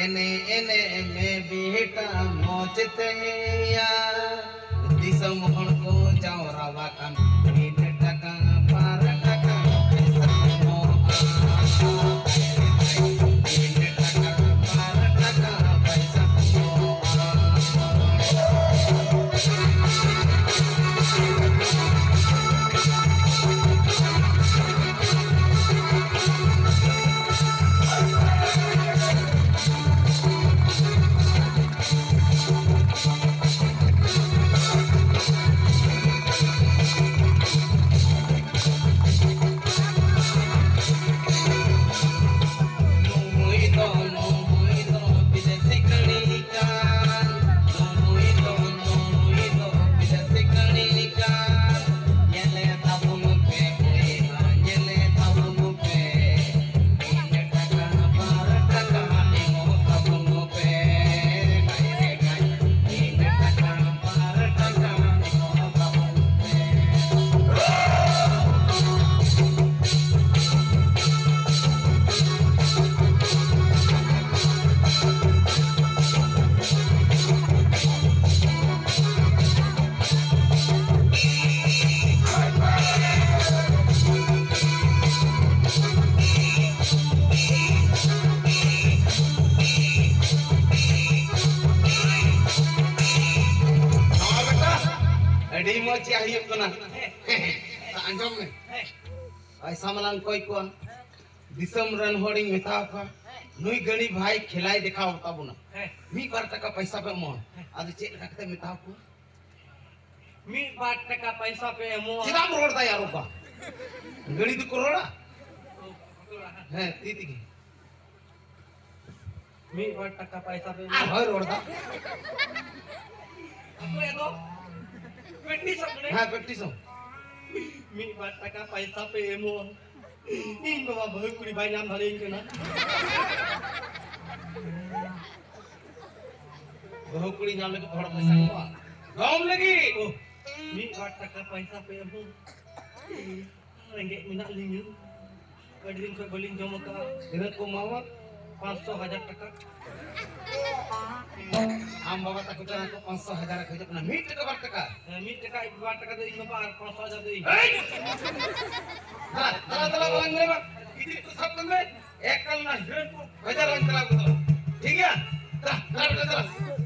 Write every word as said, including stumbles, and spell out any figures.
ᱮᱱᱮᱡ ᱮᱱᱮᱡ ᱢᱮ ᱵᱤᱦᱤᱴᱟ ᱢᱚᱡᱽ ᱛᱮᱭᱟ, ᱫᱤᱥᱚᱢ ᱦᱚᱲ ᱠᱚ ᱡᱟᱣᱨᱟ ᱟᱠᱟᱱ, ᱢᱤᱫ ᱴᱟᱠᱟ ᱵᱟᱨ ᱴᱟᱠᱟ ᱯᱚᱭᱥᱟ ᱠᱚ ᱮᱢᱚᱜᱼᱟ᱾ ᱢᱤᱫ ᱴᱟᱠᱟ ᱵᱟᱨ ᱴᱟᱠᱟ ᱯᱚᱭᱥᱟ ᱠᱚ ᱮᱢᱚᱜᱼᱟ᱾ ᱟᱹᱰᱤ ᱢᱚᱡᱽ ᱪᱮᱫ ᱦᱩᱭᱩᱜ ᱠᱟᱱᱟ᱾ ᱟᱸᱡᱚᱢ ᱢᱮ᱾ ᱯᱟᱭᱥᱟ ᱢᱟᱞᱟᱝ ᱠᱚᱭ ᱠᱚᱣᱟ᱾ ᱫᱤᱥᱚᱢ ᱨᱮᱱ ᱦᱚᱲᱤᱧ ᱢᱮᱛᱟ ᱠᱚᱣᱟ, ᱱᱩᱭ ᱜᱟᱹᱲᱤ ᱵᱷᱟᱭ ᱠᱷᱮᱞᱟᱭ ᱫᱮᱠᱷᱟᱣ ᱛᱟᱵᱚᱱᱟ᱾ ᱦᱮᱸ᱾ ᱢᱤᱫ ᱵᱟᱨ ᱴᱟᱠᱟ ᱯᱟᱭᱥᱟ ᱯᱮ ᱮᱢᱚᱜᱼᱟ᱾ ᱦᱮᱸ᱾ ᱟᱫᱚ ᱪᱮᱫ ᱞᱮᱠᱟ ᱠᱟᱛᱮ ᱢᱮᱛᱟ ᱠᱚᱣᱟ? ᱢᱤᱫ ᱵᱟᱨ ᱴᱟᱠᱟ ᱯᱟᱭᱥᱟ ᱯᱮ ᱮᱢᱚᱜᱼᱟ᱾ ᱪᱮᱫᱟᱜ ᱮᱢ ᱨᱚᱲ ᱫᱟ ᱭᱟ ᱨᱚᱵᱟ? ᱜᱟᱹᱲᱤ ᱫᱚᱠᱚ ᱨᱚᱲᱟ? ᱦᱮᱸ, ᱛᱤ ᱛᱮᱜᱮ᱾ ᱢᱤᱫ ᱵᱟᱨ ᱴᱟᱠᱟ ᱯᱟᱭᱥᱟ ᱯᱮ ᱮᱢᱚᱜᱼᱟ᱾ ᱟᱨᱦᱚᱸᱭ ᱨᱚᱲ ᱫᱟ᱾ ᱚᱠᱚᱭ ᱫᱚ? ᱯᱨᱮᱠᱴᱤᱥᱚᱜ ᱠᱟᱱᱟᱭ᱾ ᱦᱮᱸ, ᱯᱨᱮᱠᱴᱤᱥᱚᱜ᱾ ᱢᱤᱫ ᱵᱟᱨ ᱴᱟᱠᱟ ᱯᱟᱭᱥᱟ ᱯᱮ ᱮᱢᱚᱜᱼᱟ᱾ ᱤᱧ ᱵᱟᱵᱟ ᱵᱟᱹᱦᱩ ᱠᱩᱲᱤ ᱵᱟᱭ ᱧᱟᱢ ᱫᱟᱲᱮᱭᱟᱹᱧ ᱠᱟᱱᱟ᱾ ᱵᱟᱹᱦᱩ ᱠᱩᱲᱤ ᱧᱟᱢ ᱞᱟᱹᱜᱤᱫ ᱦᱚᱲ ᱯᱚᱭᱥᱟ ᱠᱚ ᱮᱢᱚᱜᱼᱟ᱾ ᱡᱚᱢ ᱞᱟᱹᱜᱤᱫ᱾ ᱳ, ᱢᱤᱫ ᱵᱟᱨ ᱴᱟᱠᱟ ᱯᱚᱭᱥᱟ ᱯᱮ ᱮᱢᱚᱜ᱾ ᱨᱮᱸᱜᱮᱡ ᱢᱮᱱᱟᱜ ᱞᱤᱧᱟ᱾ ᱟᱹᱰᱤ ᱫᱤᱱ ᱠᱷᱚᱱ ᱵᱟᱹᱞᱤᱧ ᱡᱚᱢ ᱟᱠᱟᱫᱼᱟ᱾ ᱛᱤᱱᱟᱹᱜ ᱠᱚ ᱮᱢᱟᱢᱟ? ᱯᱟᱸᱪᱥᱚ ᱦᱟᱡᱟᱨ ᱴᱟᱠᱟ᱾ ᱟᱢ ᱵᱟᱵᱟ ᱛᱟᱠᱚ ᱪᱟᱞᱟᱜ ᱠᱚ ᱯᱟᱸᱪᱥᱚ ᱦᱟᱡᱟᱨ ᱠᱚ ᱦᱤᱡᱩᱜ ᱠᱟᱱᱟ, ᱢᱤᱫ ᱴᱟᱠᱟ ᱵᱟᱨ ᱴᱟᱠᱟ᱾ ᱦᱮᱸ, ᱢᱤᱫ ᱴᱟᱠᱟ ᱵᱟᱨ ᱴᱟᱠᱟ ᱫᱚ ᱤᱧ ᱵᱟᱵᱟ ᱟᱨ ᱯᱟᱸᱪᱥᱚ ᱦᱟᱡᱟᱨ ᱫᱚ ᱤᱧ᱾ ᱮᱭ! ᱫᱟᱞᱟ, ᱫᱟᱞᱟ, ᱫᱟᱞᱟ, ᱵᱟᱞᱟᱝ ᱢᱮ ᱵᱟ᱾ ᱜᱤᱫᱽᱨᱟᱹ ᱠᱚ ᱥᱟᱵ ᱠᱚᱢᱮ᱾ ᱮᱠᱟᱞ ᱚᱱᱟ ᱦᱤᱨᱳᱭᱤᱱ ᱠᱚ ᱵᱟᱡᱟᱨ ᱞᱟᱝ ᱪᱟᱞᱟᱣ ᱜᱚᱫᱚᱜᱼᱟ᱾ ᱴᱷᱤᱠ ᱜᱮᱭᱟ? ᱫᱟᱞᱟ, ᱫᱟᱞᱟ, ᱫᱟᱞᱟ, ᱫᱟᱞᱟ᱾